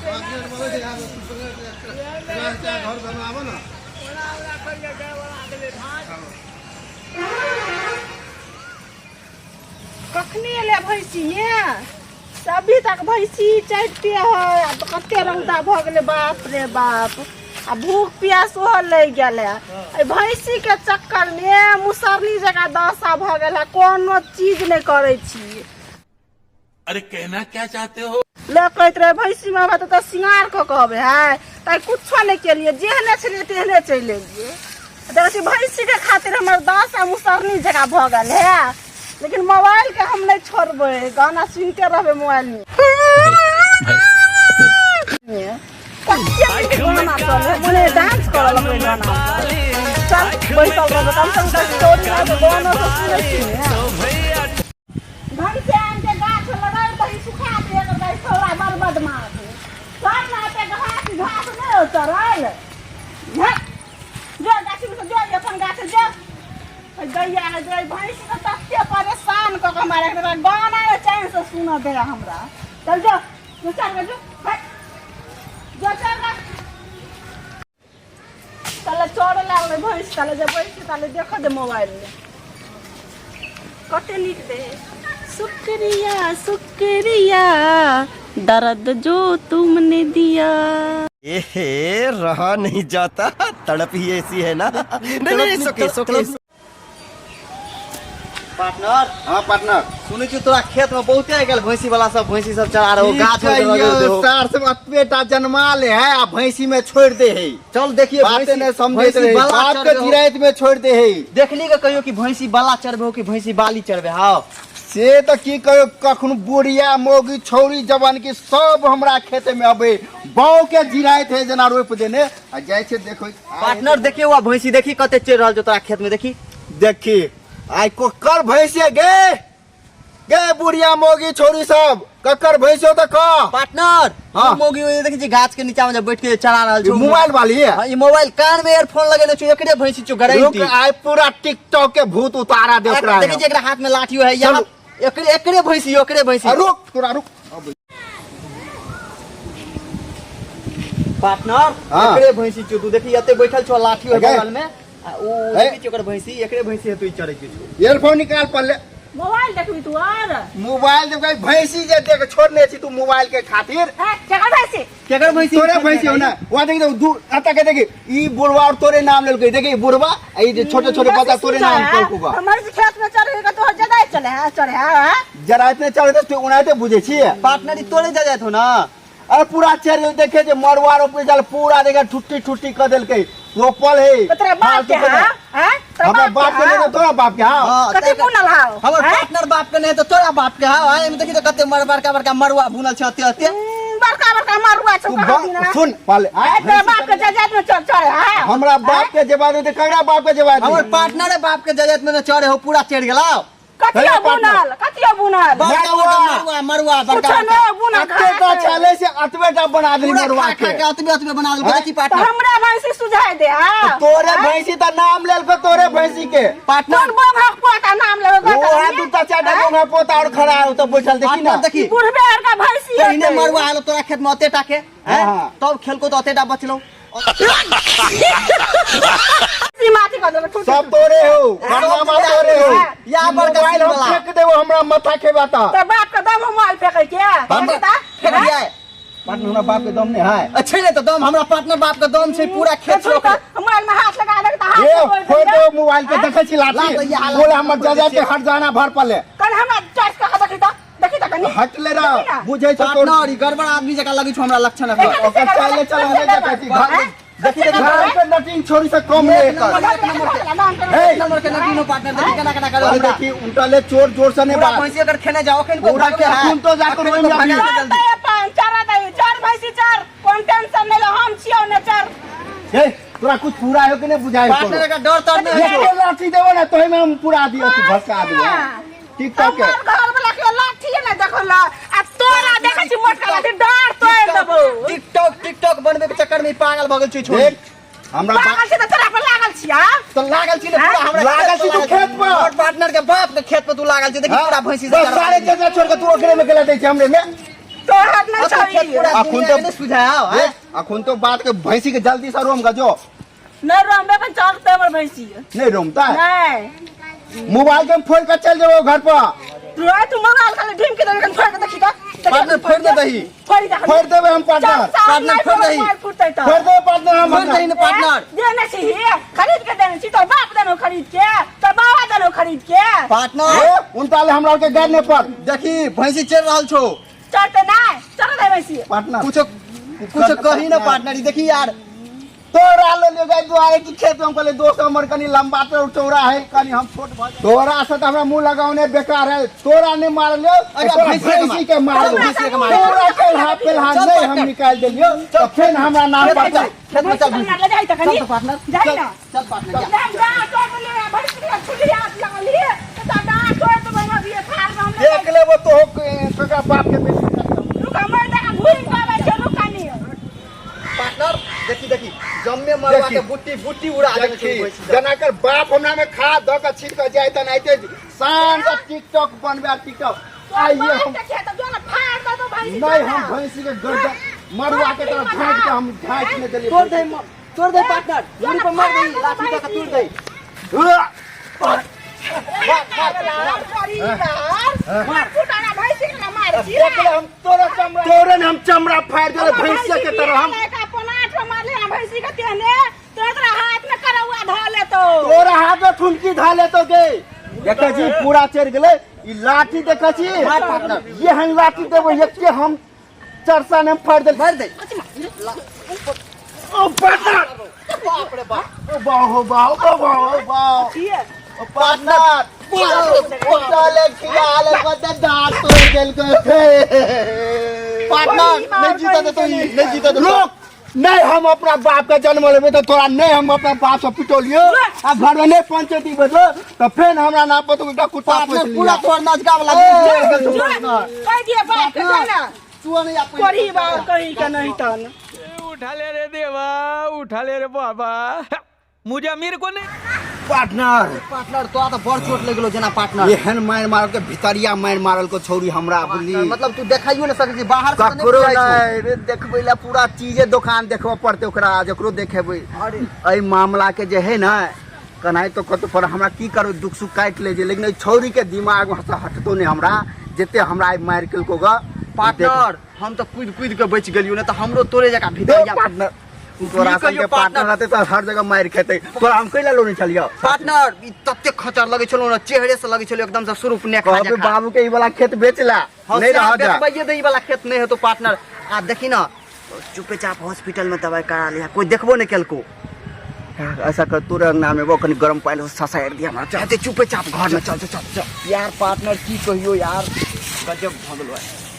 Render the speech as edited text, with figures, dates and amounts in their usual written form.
5 minute बोलै छै, आब घर घरमे आबऽ ने। कखनी एलै भैंसी ने अभी तक भैंसी चढ़िते है आ तऽ कते रौदा भऽ गेलै बाप रे बाप। आ भूख प्यास ओहो लागि गेलै। एहि भैंसीके चक्करमे मुसरनी जकाँ दशा भऽ गेल है, कोनो चीज नहि करै छी। अरे कहना क्या चाहते हो? लोक कहैत रहै भैंसीमे अबै तऽ सिंगार कऽ कऽ अबै है, तऽ कुछो नहि केलियै, जेहने छलियै तेहने चलि एलियै। देखै छी भैंसीके खातिर हमर दशा मुसरनी जकाँ भऽ गेल है, लेकिन मोबाइलके हम नहि छोड़बै, गाना सुनिते रहबै मोबाइलमे। कते नीक गाना चलै, मने डांस करऽ लगबै गाना पर। चल बैसल रहबै, कम से कम स्टोरी नहि तऽ गानो तऽ सुनै छी ने। घनश्याम के गाछ लगाइ दही सुखा दे एकर गाछ छौड़ा बड़ बदमाश। चल ने एते घास घास नहि हो चरल। हे, जो गाछी में से जो, ई अपन गाछ जो। गैया के जो भैंस के तते परेशान कऽ के हमरा राखि देलक, गाना ने चैन से सुनऽ दे हमरा। चल जो, जो चल गे, जो, हट। जो चल गे। ताले चढ़े लागलै भैंस, ताले जे बैस ताले देखऽ दे मोबाइल में कते नीक दे। शुक्रिया शुक्रिया दर्द जो तुमने दिया। एहे रहा नहीं जाता, तड़प ही ऐसी है ना। नहीं नहीं, सुके सुके। पार्टनर। हाँ पार्टनर। सुनै छी तोरा खेत में बहुते आइ काल्हि भैंसी वाला सब भैंसी सब चरा रहो, गाछ में रगड़ देहो। सार सब अतबे टा जन्मा ले है आ भैंसी में छोड़ दे है। चल देखिए, बाते भैंसी नहीं समझे भैंसी रहे, बाला बाप के चरबे हो। जिरायत में छोड़ दे है। देखली के कहियो कि भैंसी बाला चरबे हो कि भैंसी बाली चरबे? हाँ से तो की कहियो, कखनो बुढ़िया मौगी छौरी जवान की सब हमरा खेते में अबे बाव के जिरायत है जना रोप देने आ जाय छै। देखो पार्टनर, देखियो वह भैंसी देखी कते चढ़ रहल छौ तोरा खेत में। देखी देखी आई ककर भैंसी गे गे बुढ़िया मौगी छौरी सब ककर भैंसो त कह। पार्टनर। हाँ। मौगी ओइ देखी छी गाछ के नीचा में जे बैठ के चरा रहल छौ। मोबाइल वाली है। हाँ, ई मोबाइल कान में ईयरफोन लगेने छौ, एकरे भैंसी छौ गारंटी। रुक, आई पूरा टिकटॉक के भूत उतारा दे ओकरा। देखी छी एकरा हाथ में लाठियो है यहाँ। एकरे एकरे भैंसी, एकरे भैंसी। आ, रुक तोरा रुक। पार्टनर। हाँ। एकरे भैंसी छौ, तू देखी एते बैठल छौ, लाठी है अगे। बगल में आ ऊ है। देखी छी ओकर भैंसी, एकरे भैंसी है, तू ई चरै छी। ईयरफोन निकाल पहले। मोबाइल देखबी तू और मोबाइल देखबै, भैंसी जे देख छोड़ने छी तू मोबाइल के खातिर। है, केकर भैंसी? केकर भैंसी? तोरे भैंसी हो ना, वहाँ देखी दू अता के देखी ई बुढ़वा और तोरे नाम लेलकै। देखी ई बुढ़वा आ ई जे छोटे छोटे बच्चा तोरे नाम कहलको बा। हमर जे खेत में चढ़े के तोहर जदाय चले है, चढ़े है, हैं? जरा इतने चढ़े तो ओनाहिते बुझे छी। पार्टनर, ई तोरे जजात हो ना? अरे पूरा चढ़ देखे जे मरुआ रोपे चल पूरा देखे ठुट्टी ठुट्टी कर देलकै, रोपल है। तो तोरा बाप के फालतू है, हैं? तोरा हमरा बाप के नहीं तो तोरा बाप के। हाँ हाँ, कथी तै- बुनल हाउ? हमर हैं? पार्टनर बाप के नहीं तो तोरा बाप के। हाँ, एमे देखी तो कते मर बड़का बड़का मरुआ बुनल छै अते अते। बड़का बड़का मरुआ छौ तू कहाँ दिना? सुन पहले। हैं, तोरा बाप के जजात में चढ़ चढ़े है? हमरा बाप के जवाब दे, ककरा बाप के जवाब दे? हमर पार्टनर बाप के जजात में न चढ़े हो, पूरा चढ़ गेलौ। कथियो हे पार्टनर। बुनल, कथियो बुनल? बड़का बड़का मरुआ, मरुआ बड़का कुछो बड़का। नहीं बुनल। अते गाछ आले से अतबे टा बना देली पूरा मरुआ खा खा के। के अतबे अतबे बना देलकै। हैं? देखी तो पार्टनर। हमरा भैंसी सुझाय दे। हाँ तोरे भैंसी त नाम लेलको तोरे भैंसी के। पार्टनर। कोन बोंगा पोता नाम लेबे? ओ है दू टा चार टा बोंगा पोता और खड़ा है तो बैठल देखी ना। पार्टनर देखी। बुढ़बे आर का भैंसी पहिने हेतै। मरुआ आलो तोरा खेत में अते टा के, हैं? हाँ। तब खेलको तो अते टा बचलौ। ई माथी कऽ देलक, ठुठी। सब तोरे हो, कारनामा तोरे हो। या बड़का मोबाइल हम वाला। फेंक देबो, हमरा माथा खेबाता। तोर बाप के दम मोबाइल फेंकै के? हम फेंकै ता? फेंक दिया। पार्टनर, हमरा बाप के दम नहीं है। अच्छे नहीं तो दम, हमरा पार्टनर बाप के दम छै पूरा खेत छुई रोक। कऽ मोबाइल में हाथ लगा देलक तऽ हाथ ए तोड़ि फोड़ देलक। दो मोबाइल के, देखै छी लाठी। ला दैया, ला। बोले हमर जजा के हट जाना भर पले। कल हमरा चर्च कऽ के देखी तऽ, देखी तऽ कनी। हट ले रहा। देखी ना। बुझै छौ तोर। पार्टनर, ई गड़बड़ आदमी जकाँ लगै छौ हमरा लक्षण एकर। ओकर चाले चला नहीं देखै छी घर। हैं? देखी देखी घर के नटिन छोरी से कम नहीं एक एकर। नंबर, एक नंबर के, हे। एक नंबर के नटीनो पार्टनर, देखी केना केना करे अरे हमरा। देखी उनटा ले चोर जोर से नहीं पूरा बात। भैंसी अगर खेने जाओ अखन को पूरा भागबे के है। खून तो जाकर अखन ओहिमे को भगा अभी। दे जल्दी। चर अपन चर दही, चर भैंसी चर, कोन टेंशन नहीं लो, हम छियौ ने चर। हे तोरा कुछ पूरा हो कि नहीं बुझाइ पार्टनर का डर तर नहीं है। एको लाठी देबो ना तोहि में हम पूरा दियो, तू भसका दियो टिकटॉक के। हमर घर वाला के लाठी नहीं देखल आ तोरा देखै छी मोटका लाठी डर तोड़ देबौ। टिकटॉक टिकटॉक बनबे के चक्कर में ई पागल भऽ गेल छै छोरी। देख हमरा पागल बाप छी तऽ तोरा पर लागल छिया। तो लागल छी ने पूरा हमरा लागल छी तू खेत पर। हमर पार्टनर के बाप के खेत पर तू लागल छी, देखी पूरा भैंसी से बस चरा सारे देली। चचा छोड़ के तू ओकरे में गेला दै छै हमरे में। तोहर नहि अतऽ छौ खेत ई। पूरा अखुन दुनिया तो- के नहि सुझाओ हैं? देख, अखुन तो बात के भैंसी के जल्दी से रोम का जो नहि रोमबे पर चलते हमर भैंसी नहीं रोमता है नहि मोबाइल के हम फोड़ के चल जेबो घर पर तू तू मोबाइल खाली ढीम के देबे फोड़ के देखी त पार्टनर फोड़ दे दही फोड़ दे फोड़ देबे हम पार्टनर पार्टनर फोड़ दही। फुटतै त फोड़ देबे पार्टनर हम फोड़ दही ने पार्टनर देने छी खरीद के देने छी तोर बाप देनो खरीद के तोर बाबा देनो खरीद के पार्टनर ए, उनता ले हमरा के गाड़ नहीं पर देखी भैंसी चढ़ रहल छौ चढ़ते नहीं चढ़ दे भैंसी पार्टनर कुछो कुछो कही ना पार्टनर ई देखी यार तोरा ले ले गए दुआरे की खेत में हम कहले दोस्त हमर कनी लंबा तो चौड़ा है कनी हम छोट भ तोरा से तो हमरा मुंह लगाउने बेकार है तोरा नहीं मारलियो अरे तोरा भैंसी के भैंसी के मारलियो भैंसी के मार। तोरा पेलहा पेलहा चल नहीं हम पार्टनर। निकाल देलियो तो फिर हमरा नाम खेत में पड़ता चल खेत में चल ले जाई त कनी चल तो पार्टनर जाई चल ना चल पार्टनर जा। जा जा तोर बोले भैंसी के छुली हाथ लगली त दा तोर तो बनवा दिए फाड़ हम देख लेबो तो तोरा बाप के बेटी रुक हमर दा घूम पावे छै रुक कनी पार्टनर देखी देखी जम्मे मरवा देखी। के बुट्टी बुट्टी उड़ा देने छौ देखी भैंसी सब। जना कर बाप हमरा में खा द के छीट के जाय त नाइते शान से टिकटॉक बनबे टिकटॉक आइए हम नहीं हम भैंसी के गर्दन मरुआ के तरह झाँक के हम झाँक में देलिए तोड़ दे तोड़ दे पार्टनर मुड़ी पर मार दे लाठी दऽ के तोड़ दे देख ले हम तोरा चमड़ा तोरे ने हम चमड़ा फाड़ देले भैंसिया के तरह हम तोरा हाथ में ठुनकी धा लेतो गे देखै छी पूरा चढ़ गेलै ई लाठी देखै छी एहन लाठी देबै एके हम चरसा ने फाड़ देल मार दे ओ पार्टनर बाप रे बाप ओ बाहो बाहो ओ बाहो बाहो ओ पार्टनर चले खियाल बदे दांत तोड़ देलकै पार्टनर नहीं जीता दे तो ई नहीं जीता दे रोक नहीं हम अपना बाप के जन्म लेबै तो तोरा नहीं हम अपना बाप से पिटौलियो आ घर में नहीं पंचायती बैठलो तो फेन हमरा नाम पर तो एकटा कुत्ता पोस पार्टनर लिया पूरा तोर नजका वाला कहीं के नहीं तन उठा ले रे देवा उठा ले रे बाबा मुझे अमीर को नहीं पार्टनर पार्टनर तो तो बड़ चोट लग गेलो जेना पार्टनर एहन मारि मारल के भितरिया मारि मारल को छौरी हमरा बुझली मतलब तू देखाइयो नहीं सकै छी बाहर से तऽ ककरो नहि बुझाइ छौ। नहीं रे देखबै ला पूरा चीजे दोकान देखबऽ पड़तै ओकरा जकरो देखेबै अरे एहि मामला के जे है ना कनाइ तो कतौ पर हमरा की करू दुख सुख काटि लै छै लेकिन एहि छौरी के दिमाग से हटतो नहि हमरा जते हमरा आइ मारि केलको ग पार्टनर हम तऽ कूदि कूदि के बचि गेलियो नहि तऽ हमरो तोरे जकाँ दे भितरिया पार्टनर तोरा की संगे कहियो पार्टनर पार्टनर? रहते तऽ हर जगह मारि खेतै तोरा हम कैला लोने छलियो पार्टनर ई तते खचर लगै छलो ने चेहरे से लगै छलो एकदम से स्वरूप ने खा कहबे बाबू के ई वाला खेत बेच ला नहीं रह जा बेचबैये दे ई वाला खेत नहीं हेतो पार्टनर आ देखी ना चुपेचाप हॉस्पिटल में दवाई करा लिया कोई देखबो नहीं केलको ऐसा कर तोरे अंगना में वो कनी गरम पानी से ससारि दिया हमरा चाहते चुपेचाप घर में चल चल चल चल यार पार्टनर की कहियो यार गजब भऽ गेलो है।